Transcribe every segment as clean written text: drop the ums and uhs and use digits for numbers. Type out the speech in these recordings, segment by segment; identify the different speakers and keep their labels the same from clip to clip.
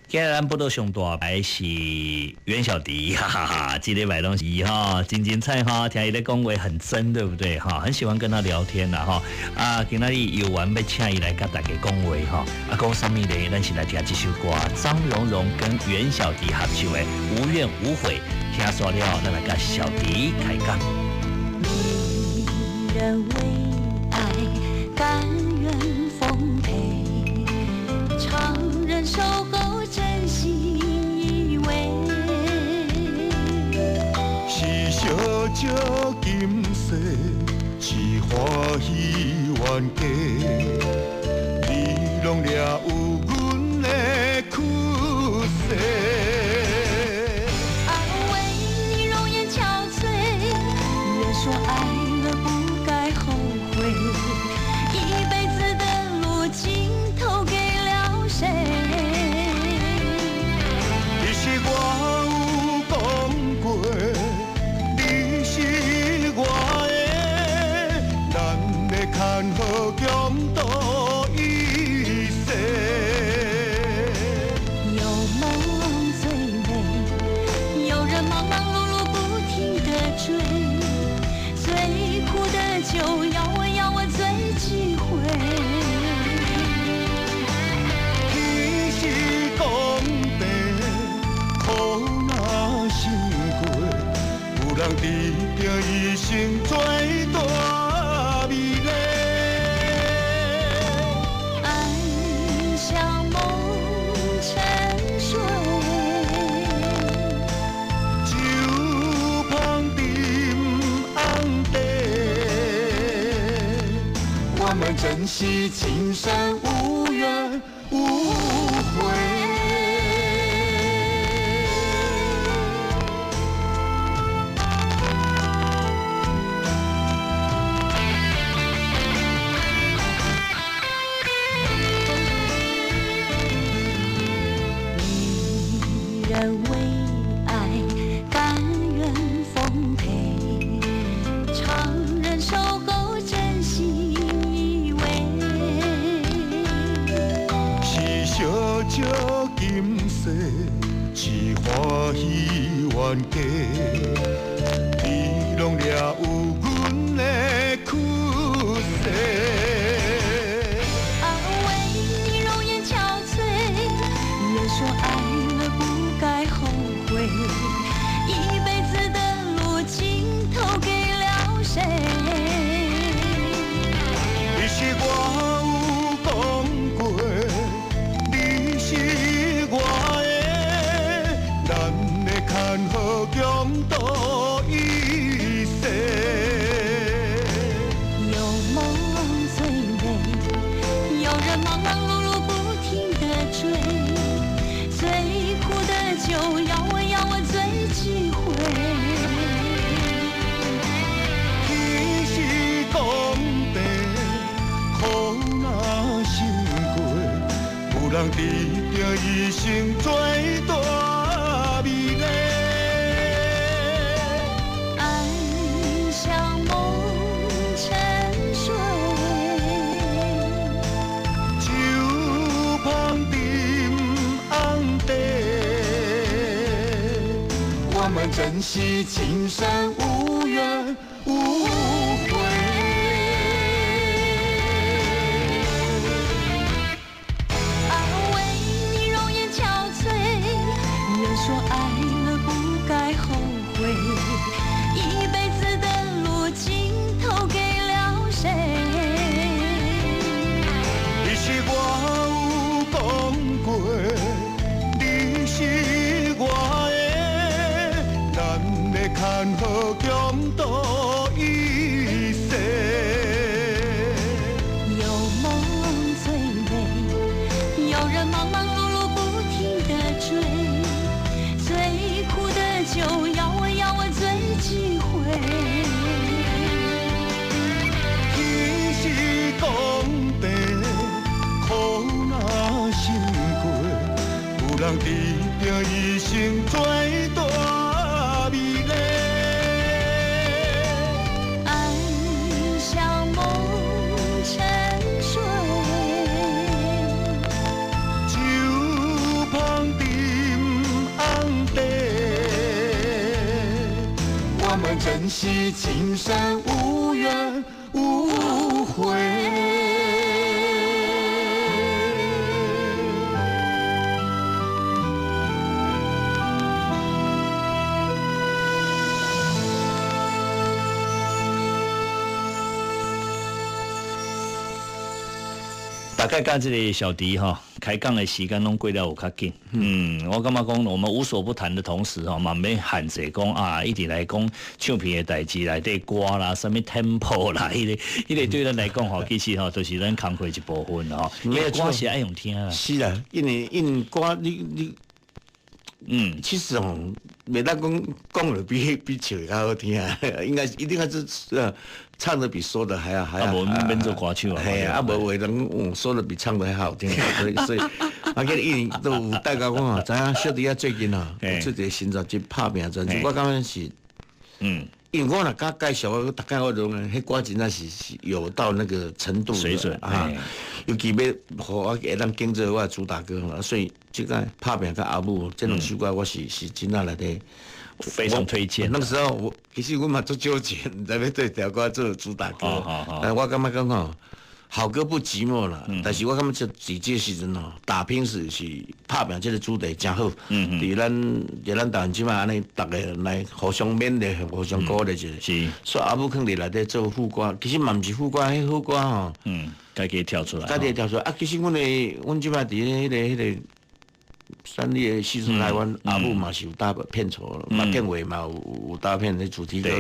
Speaker 1: 今日咱報道上大牌是袁小迪，哈哈哈，這禮拜攏是伊哈，真精彩哈，聽伊咧講話很真，對不對哈？很喜歡跟他聊天啦哈。啊，今仔日有緣欲請伊來佮大家講話哈。啊，講啥物咧？咱先來聽這首歌，張榮榮跟袁小迪合唱的《無怨無悔》。聽煞了，咱來佮小迪開講。
Speaker 2: 你願為愛甘願奉陪，常忍受夠真心以為。
Speaker 3: 是燒燒今世，是歡喜冤家，你攏掠有阮的屈勢。
Speaker 2: 啊，為你容顏憔悴，願說愛了不該後悔，一輩子的路盡頭給了誰？
Speaker 3: 其實我有講過，你是我的，咱的牽好共度一世。
Speaker 2: 有夢最美，有人忙忙碌碌不停地追，最苦的酒要我要我醉幾回。
Speaker 3: 天是公平，苦若心過，有人執著一生做大美麗。
Speaker 2: 愛像夢沉睡，
Speaker 3: 酒香沉紅地，我們珍惜今生無怨無悔。
Speaker 2: 你願為愛甘願奉陪，常忍受夠真心以為。
Speaker 3: 是燒燒今世，是歡喜冤家，你攏掠有阮的屈勢。
Speaker 2: 啊，為你容顏憔悴，願說愛了不該後悔，一輩子的路盡頭給了誰？
Speaker 3: 其實我有講過，你是我的，咱的牽好共度一世。
Speaker 2: 有夢最美，有人忙忙碌碌不停地追，最苦的酒要我要我醉幾回。
Speaker 3: 天是公平，苦若心過，有人執著一生做大美麗。
Speaker 2: 愛像夢沉睡，
Speaker 3: 酒香沉紅地，我們珍惜今生無怨無悔。
Speaker 2: 啊，為你容顏憔悴，願說愛了不該後悔，一輩子的路盡頭給了誰？
Speaker 3: 其實我有講過，你是我的，咱的牽好共度一世。
Speaker 2: 有夢最美，有人忙忙碌碌不停地追，最苦的酒要我要我醉幾回。
Speaker 3: 天是公平，苦若心過，有人執著一生做大美麗。
Speaker 2: 愛像夢沉睡，
Speaker 3: 酒香沉前世今生無怨無悔。
Speaker 1: 大概佮這个小弟吼開講的時間攏過了有較緊。嗯，我感覺講我們無所不談的同時吼，嘛免限制講啊，一直來講唱片的代誌內底歌啦，啥物 tempo 啦，彼個對咱來講吼，其實吼都是咱工課一部分吼。
Speaker 4: 沒有
Speaker 1: 歌是愛用聽啦。
Speaker 4: 是啦，因為歌你，其實吼，袂當講講了比唱的較好聽，應該一定還是唱的比說的還要。
Speaker 1: 啊，無免做歌手啊。
Speaker 4: 嘿啊，無話人說的比唱的還好聽，所以，啊，記得以前都有帶甲講啊，知影小弟仔最近啊，出一個新專輯拍拚專輯，我感覺是，因為我若敢介紹，我逐擺我攏彼歌真正是有到那個程度
Speaker 1: 水準
Speaker 4: 啊，尤其欲予我會當揀做我的主打歌嘛，所以這個拍拚佮阿母這兩首歌，我是真正內底
Speaker 1: 非常推薦。
Speaker 4: 那個時候我其實我嘛足糾結，毋知欲佗一條歌做主打歌，但我感覺講吼，好歌不寂寞啦。但是我感覺這這個時陣吼，打拼是拍拚這個主題真好。佇咱台灣這擺按呢，逐个來互相勉勵、互相鼓勵一下。
Speaker 1: 是。
Speaker 4: 所以阿母囥佇內底做副歌，其實嘛毋是副歌，彼副歌吼。
Speaker 1: 家己跳出來。
Speaker 4: 家己跳出來啊！其實阮這擺佇彼個三立的戲說台灣，阿母嘛是有搭片酬，嘛片尾嘛有搭片的主題歌。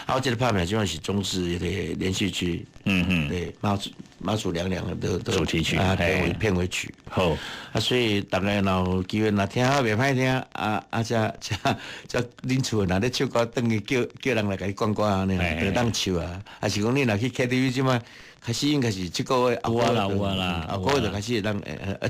Speaker 4: 啊，這個拍拚這擺是中視彼個連續劇，對，媽祖娘娘的
Speaker 1: 主題曲
Speaker 4: 啊，片尾曲。
Speaker 1: 好，
Speaker 4: 啊，所以逐家若有機會若聽袂歹聽，啊啊，才恁厝若咧唱歌，轉去叫人來共你灌歌按呢，就當唱啊。啊是講你若去 KTV 這擺。開始應該是這個月
Speaker 1: 有啊啦有啊啦，
Speaker 4: 啊個月就開始會當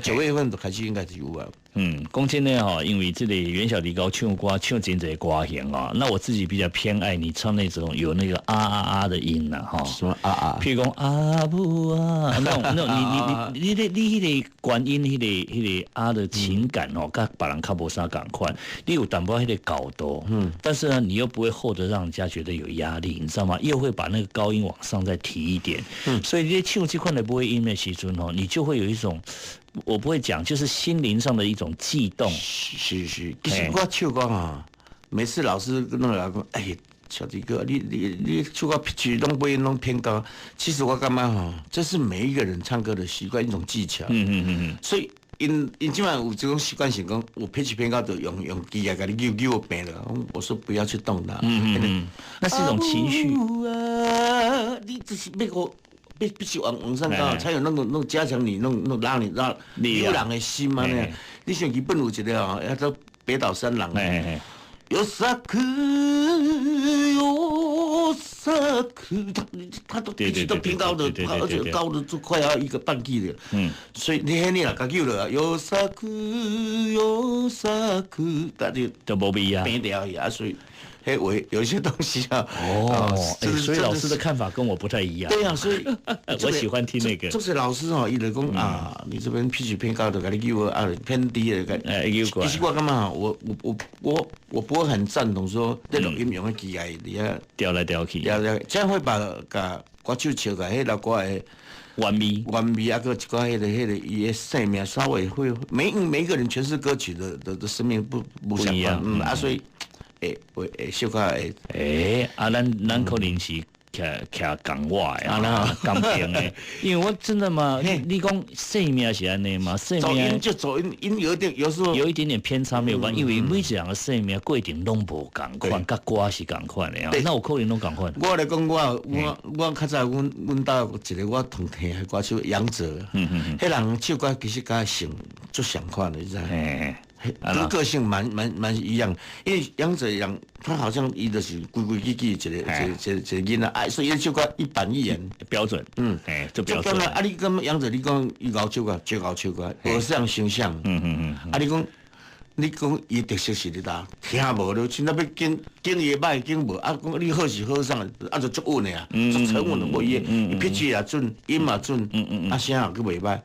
Speaker 4: ，9月份就開始應該是有啊。
Speaker 1: 嗯，講真的吼，因為這個袁小弟𠢕唱歌唱真濟歌型哦，那我自己比較偏愛你唱那種有那個啊啊啊的音啦，吼。
Speaker 4: 什麼啊啊？
Speaker 1: 譬如講阿母啊，那種你彼個觀音彼個啊的情感哦，佮別人較無啥仝款，你有淡薄彼個高度，但是呢，你又不會厚得讓人家覺得有壓力，你知道嗎？又會把那個高音往上再提一點，所以你唱這款的尾音的時陣吼，你就會有一種。我不會講，就是心靈上的一種悸動。
Speaker 4: 是是，其實我唱歌啊，每次老師攏來講，哎，小弟哥，你唱歌 pitch 攏尾音攏偏高。其實我感覺吼，這是每一個人唱歌的習慣，一種技巧。所以𪜶這擺有這種習慣性講，我 pitch 偏高就用機械共你扭扭平了。我說不要去動它。
Speaker 1: 那是一種情緒。
Speaker 4: 你這是欲予。必須往上高，才有那種加強你，那種讓你讓誘人的心嘛呢？你像日本有一個哦，叫做北島三郎。よさくよさく，他都必須都偏高的，而且高的都快要一個半 key 的。所以你彼你若共扭落，よさくよさく，他就
Speaker 1: 就無味啊，
Speaker 4: 變掉去啊，所以。嘿，我有一些東西啊，
Speaker 1: 哦，所以老師的看法跟我不太一樣。
Speaker 4: 對啊，所以
Speaker 1: 我喜歡聽那個。
Speaker 4: 就是老師哦，伊就講啊，你這邊 pitch 偏高的，共你扭啊，偏低的，
Speaker 1: 扭過來。
Speaker 4: 其實我感覺我不會很贊同說這錄音用的機械佇遐
Speaker 1: 調來調去，
Speaker 4: 調調，這樣會把共歌手唱共彼老歌的
Speaker 1: 原味
Speaker 4: 原味啊，閣一寡彼個伊的生命稍微會每一個人詮釋歌曲的生命不相關，啊，所以。會小可會。
Speaker 1: 啊，咱可能是徛仝我的啊，仝邊的，因為我真的嘛，你講生命是按呢嘛，生命
Speaker 4: 就走音音有點，有時候
Speaker 1: 有一點點偏差沒有關，因為每一個人的生命過程攏無仝款，佮歌是仝款的啊，那有可能攏仝款。
Speaker 4: 我來講，我較早阮兜有一個我同聽的歌手楊哲，彼人唱歌其實佮性足相款的，你知影？跟個性蠻一樣，因為楊哲楊他好像伊就是規規矩矩一個囡仔，啊，所以伊唱歌一板一眼
Speaker 1: 標準，就標準。
Speaker 4: 啊，你感覺楊哲，你講伊𠢕唱歌，最𠢕唱歌，偶像形象，啊，你講伊特色是佇佗，聽無了，凊彩欲揀揀伊歹揀無，啊，講你好是好啥，啊就足穩的啊，足沉穩的，無伊伊 pitch 也準，音也準，啊聲也閣袂䆀。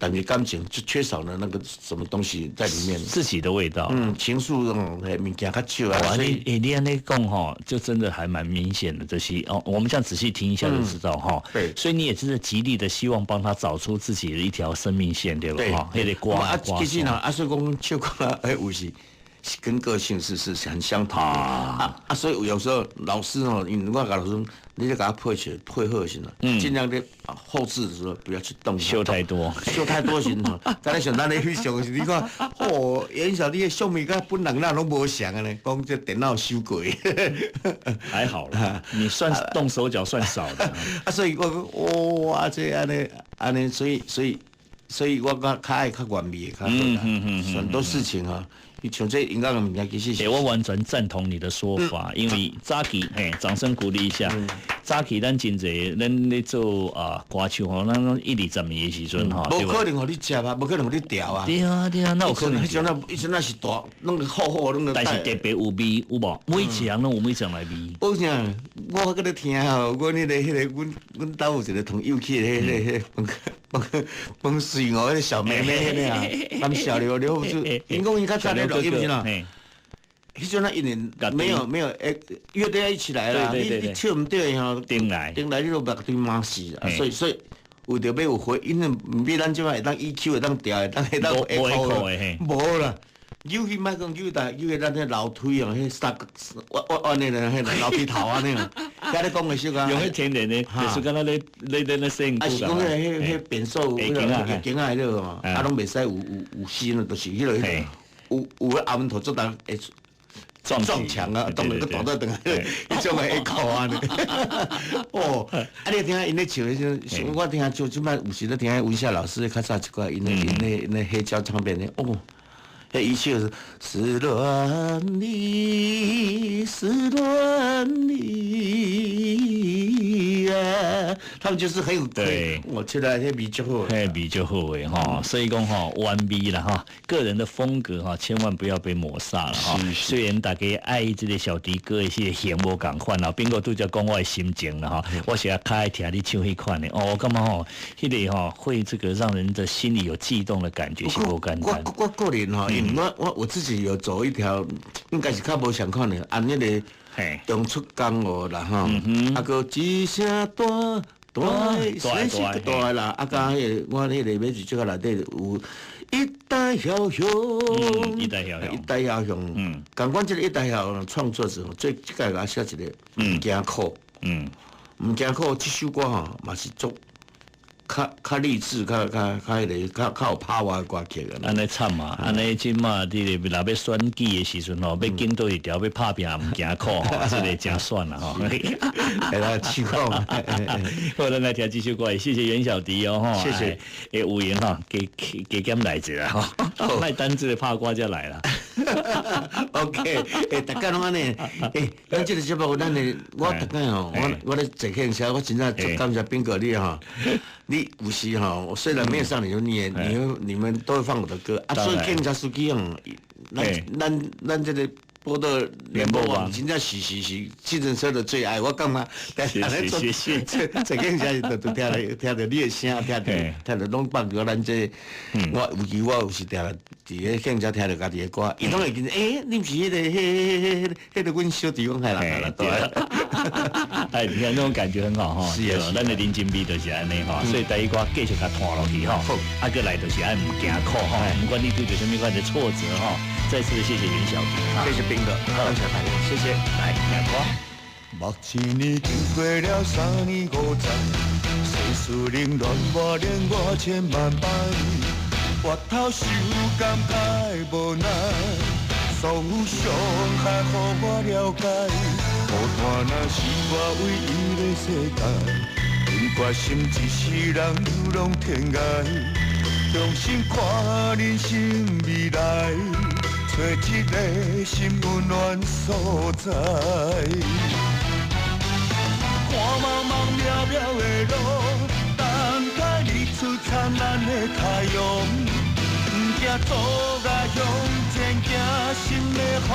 Speaker 4: 但是感情就缺少了那个什么东西在里面，
Speaker 1: 自己的味道。
Speaker 4: 情愫这种物件较少啊。
Speaker 1: 所以你按呢讲吼，就真的还蛮明显的这些哦。我们这样仔细听一下就知道哈。所以你也真的极力的希望帮他找出自己的一条生命线，对吧？哈，彼个歌
Speaker 4: 啊，其实呢，啊，所以讲唱歌哎，有时是跟个性是很相同的啊啊，所以有时候老师哦，因为我共老师，你咧共他配起配好时阵，尽量咧后制的时候不要去动
Speaker 1: 修太多，
Speaker 4: 修太多时吼，敢若像咱咧翕相时，你看，哦，袁小你的相片佮本人哪拢无相的呢？讲这电脑修过，
Speaker 1: 还好啦，你算动手脚算少的。
Speaker 4: 啊，所以我讲，哦，啊，这按呢按呢，所以我较较爱较完美的较好啦，很多事情啊。你像这音乐的物件，其实
Speaker 1: 欸，我完全赞同你的说法，因为早期，嘿，掌声鼓励一下。早期咱真济，咱咧做啊歌手吼，咱拢一二十年的时阵吼，
Speaker 4: 无可能予你接啊，无可能予你调啊。
Speaker 1: 对啊对啊，哪有可能？
Speaker 4: 彼阵那彼阵那是大，拢厚厚，拢
Speaker 1: 但是特别有味，有无？每一样拢有每一种来味。
Speaker 4: 我啥？我阁咧听吼，阮彼个彼个，阮阮兜有一个唐幼起的彼个彼个饭饭饭水哦，彼个小妹妹彼个啊，他小刘刘就，𪜶讲𪜶较早咧录音时啦。彼阵那一年没有没有诶，乐队要一起来啦，你唱毋对吼，
Speaker 1: 顶来
Speaker 4: 顶来你都目对马死啊，所以为著欲有回音，毋比咱这摆会当 EQ 会当调，会当会当
Speaker 1: echo
Speaker 4: 无啦。尤其莫讲，尤其尤其咱彼楼梯哦，彼三弯弯弯的咧，彼楼梯头按呢啊，遐咧讲的小可
Speaker 1: 用彼天然的，就是敢若咧咧咧咧声。
Speaker 4: 啊是讲彼个彼彼变数，彼个镜仔彼个嘛，啊拢袂使有声，就是彼个有有彼阿门头做当会撞墙啊，当然阁弹倒转来，彼种的 echo 按呢。哦，啊你听𪜶咧唱彼阵，我听就这摆有时咧听温夏老师较早一寡𪜶咧𪜶咧𪜶咧黑胶唱片咧，哦。彼一唱是思恋你，思恋你啊，他们就是很有
Speaker 1: 对，
Speaker 4: 我觉得彼味足好，
Speaker 1: 彼味足好的吼，所以讲吼完美啦哈，个人的风格哈，千万不要被抹杀了哈。虽然大家爱这个小迪哥的这个型无仝款啦，斌哥拄才讲我的心情啦哈，我是较爱听你唱彼款的哦，我感觉吼，彼个吼会这个让人的心里有悸动的感觉，是无简单。
Speaker 4: 我个人吼，因为我自己有走一条，应该是较无相款的，按彼个中出江湖啦吼，啊阁一声大大，大大大啦，啊佮彼个我彼个尾一这个内底有一代梟雄，
Speaker 1: 一代梟雄，
Speaker 4: 一代梟雄，仝款这个一代梟雄创作者，最这个共写一个毋惊苦，毋惊苦这首歌吼嘛是足较较励志，较较较彼个较较有 power 的歌曲。
Speaker 1: 按呢惨嘛，按呢这马你若欲选举的时阵吼，欲拣佗一条欲拍拼毋惊苦吼，这个真选啦吼。
Speaker 4: 来来试看。
Speaker 1: 好，咱来听这首歌，谢谢袁小迪哦吼。
Speaker 4: 谢谢。
Speaker 1: 会有闲吼，加加减来一下吼，莫等这个拍歌才来啦。
Speaker 4: OK，欸，逐家拢按呢，欸，咱这个节目，咱的我逐摆吼，我咧坐客车，我真正足感谢斌哥你吼，你有时吼，我虽然没有上你，你也你你们都会放我的歌啊，所以警察司机哦，咱咱咱这个报道联播网真正是是是计程车的最爱，我感觉，
Speaker 1: 谢谢谢谢，
Speaker 4: 坐警车就就听著听著你的声，听著听著拢放著咱这，我尤其我有时定伫咧警车听著家己的歌，伊拢会记，欸，你毋是彼个彼彼彼彼个阮小弟讲系啦，
Speaker 1: 对，哎，你看那种感觉很好哈，
Speaker 4: 是啊，
Speaker 1: 咱的人情味就是按呢吼，所以台语歌继续共传落去吼，啊，阁来就是爱毋惊苦吼，毋管你拄著啥物款的挫折吼，再次谢谢袁小迪，
Speaker 4: 谢谢斌哥，感谢大家，谢谢，
Speaker 1: 来听歌。
Speaker 3: 目一年经过了三年五载，世事冷暖我连我千万摆，回头想感慨无奈，所有伤害予我了解，孤单若是我唯一的世界，阮决心一世人流浪天涯，重新看人生未来，找一个心温暖所在。看茫茫渺渺的路，等待日出灿烂的太阳，毋惊阻碍向前行，心的风。